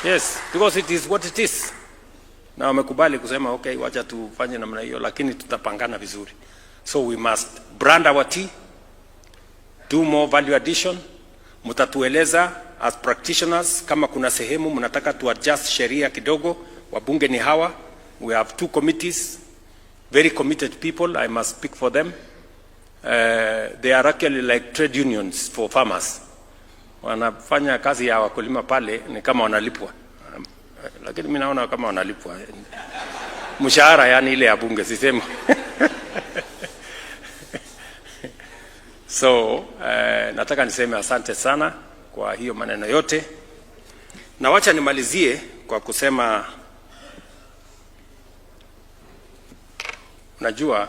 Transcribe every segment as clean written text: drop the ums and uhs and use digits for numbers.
Yes, because it is what it is. Na wamekubali kusema okay, wacha tufanye namna hiyo, lakini tutapangana vizuri. So we must brand our tea, do more value addition. Mtatueleza as practitioners kama kuna sehemu mnataka tu adjust sheria kidogo. Wabunge ni hawa. We have two committees, very committed people, I must speak for them. They are actually like trade unions for farmers. Wanafanya kazi ya wakulima pale ni kama wanalipwa, lakini mimi naona kama wanalipwa mshahara, yani ile ya bunge sisemi. So nataka niseme asante sana kwa hiyo maneno yote, na wacha nimalizie kwa kusema, unajua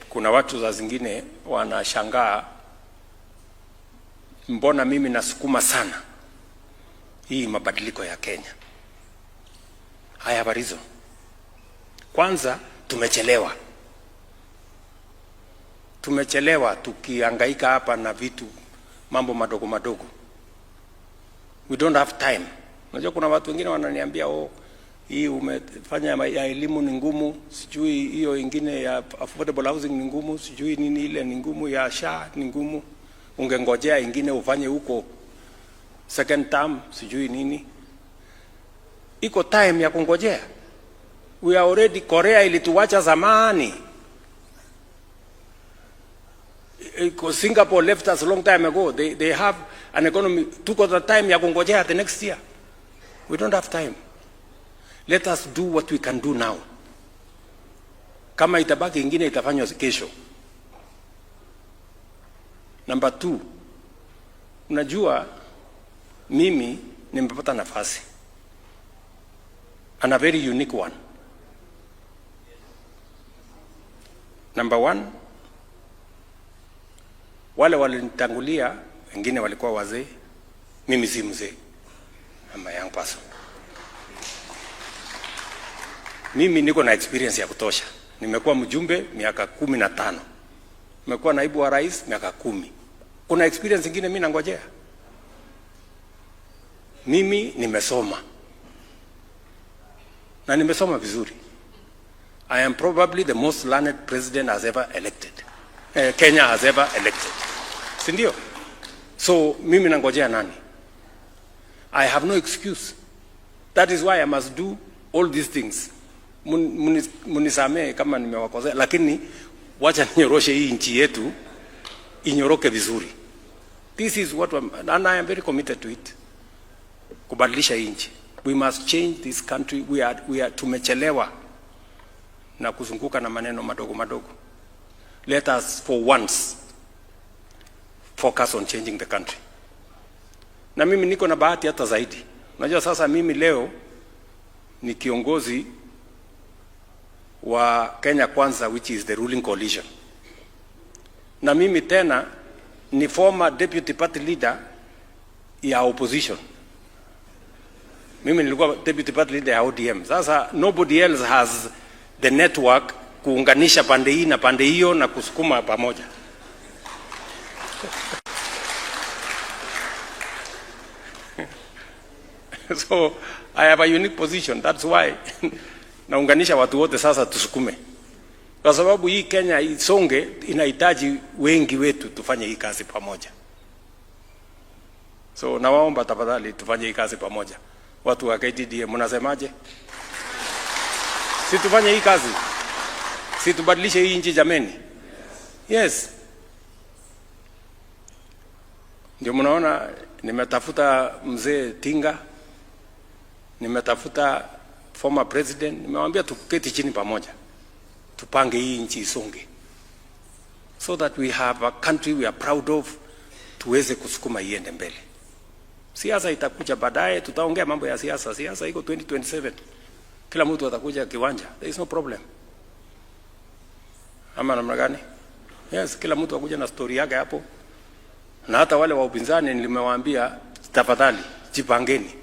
kuna watu za zingine wanashangaa mbona mimi nasukuma sana hii mabadiliko ya Kenya. I have a reason. Kwanza tumechelewa. Tumechelewa tukihangaika hapa na vitu mambo madogo madogo. We don't have time. Unajua kuna watu wengine wananiambia, oh, hii umefanya ya elimu ni ngumu, sijui hiyo ingine ya affordable housing ni ngumu, sijui nini ile ni ngumu, ya SHA ni ngumu, ungengojea ingine ufanye huko second term, sijui nini. Iko time ya kungojea. We are already, Korea ilituacha zamani. Singapore left us a long time ago. They have an economy. Tuko the time ya kungojea the next year. We don't have time. Let us do what we can do now. Kama itabaki ingine itafanywa kesho. Number 2, unajua mimi nimepata nafasi, and a very unique one. Number 1, wale walinitangulia wengine walikuwa wazee, mimi si mzee. I'm a young person. Mimi niko na experience ya kutosha. Nimekuwa mjumbe miaka 15. Nimekuwa naibu wa rais miaka 10. Kuna experience nyingine mimi nangojea. Mimi nimesoma. Na nimesoma vizuri. I am probably the most learned president has ever elected. Kenya has ever elected. Si ndio? So mimi nangojea nani? I have no excuse. That is why I must do all these things. Munisamee kama nimewakosea, lakini wacha ninyoroshe hii nchi yetu inyoroke vizuri. This is what I'm, and I am very committed to it. Kubadilisha hii nchi. We must change this country. We are tumechelewa na kuzunguka na maneno madogo madogo. Let us for once focus on changing the country. Na mimi niko na bahati hata zaidi. Unajua sasa mimi leo ni kiongozi wa Kenya Kwanza, which is the ruling coalition. Na mimi tena ni former deputy party leader ya opposition. Mimi nilikuwa deputy party leader ya ODM. Sasa nobody else has the network kuunganisha pande hii na pande hiyo na kusukuma pamoja. So I have a unique position. That's why naunganisha watu wote sasa tusukume. Kwa sababu hii Kenya isonge inahitaji wengi wetu tufanye hii kazi pamoja. So nawaomba tafadhali tufanye hii kazi pamoja. Watu wa KTDA mnasemaje? Si tufanye hii kazi? Si tubadilishe hii nchi jameni? Yes. Ndio mnaona nimetafuta mzee Tinga, nimetafuta former president, nimewambia tuketi chini pamoja. Tupange hii nchi isonge. So that we have a country we are proud of, tuweze kusukuma iende mbele. Siasa itakuja baadaye, tutaongea mambo ya siasa. Siasa iko 2027. Kila mtu atakuja kiwanja. There is no problem. Ama namna gani? Yes, kila mtu akuja na story yake hapo. Na hata wale wa upinzani nimewaambia tafadhali jipangeni.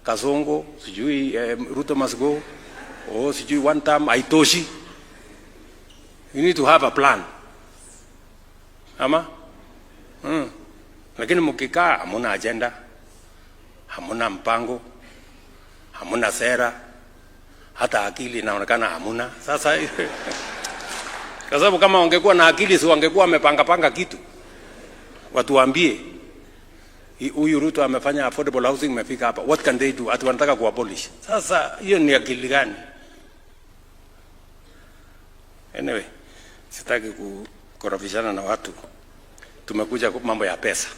Kasongo, sijui Ruto must go. Oh, sijui one term haitoshi. You need to have a plan. Ama? Lakini mkikaa hamuna agenda, hamuna mpango, hamuna sera, hata akili inaonekana hamuna. Sasa kwa sababu kama wangekuwa na akili, si wangekuwa wamepanga panga kitu, watuambie huyu Ruto amefanya affordable housing imefika hapa, what can they do? Ati wanataka kuabolish. Sasa hiyo ni akili gani? Anyway, sitaki kukorofishana na watu, tumekuja mambo ya pesa.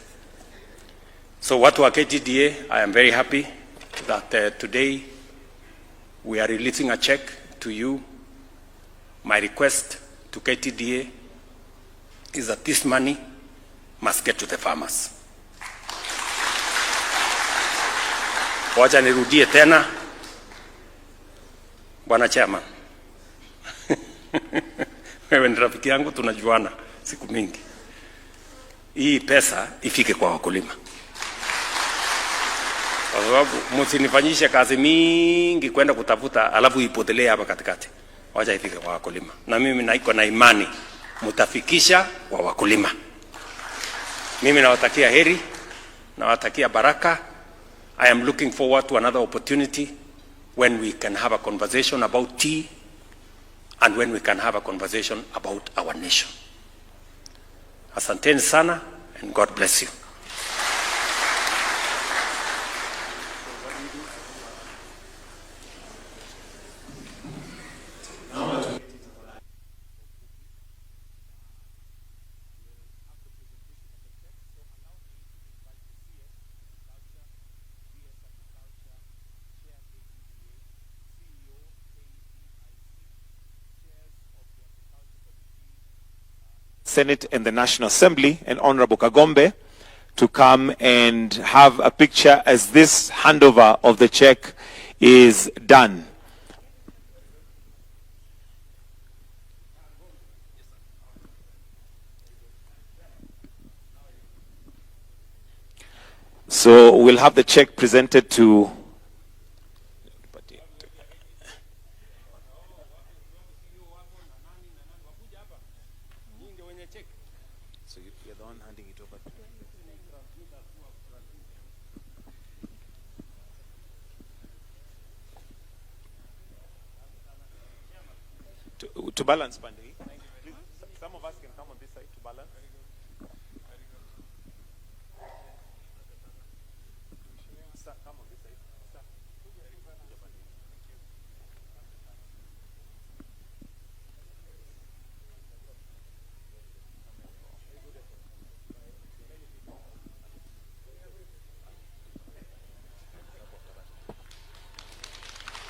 So watu wa KTDA, I am very happy that today we are releasing a check to you. My request to KTDA is that this money must get to the farmers. Wacha nirudie tena, Bwana Chairman. Wewe ni rafiki yangu, tunajuana siku mingi. Hii pesa ifike kwa wakulima, kwa sababu msinifanyishe kazi mingi kwenda kutafuta alafu ipotelee hapa katikati. Wacha ifike kwa wakulima, na mimi naiko na imani mtafikisha kwa wakulima. Mimi nawatakia heri, nawatakia baraka. I am looking forward to another opportunity when we can have a conversation about tea and when we can have a conversation about our nation. Asanteni sana and God bless you. Senate and the National Assembly and Honorable Kagombe to come and have a picture as this handover of the check is done. So we'll have the check presented to So you're the one handing it over. To balance pande.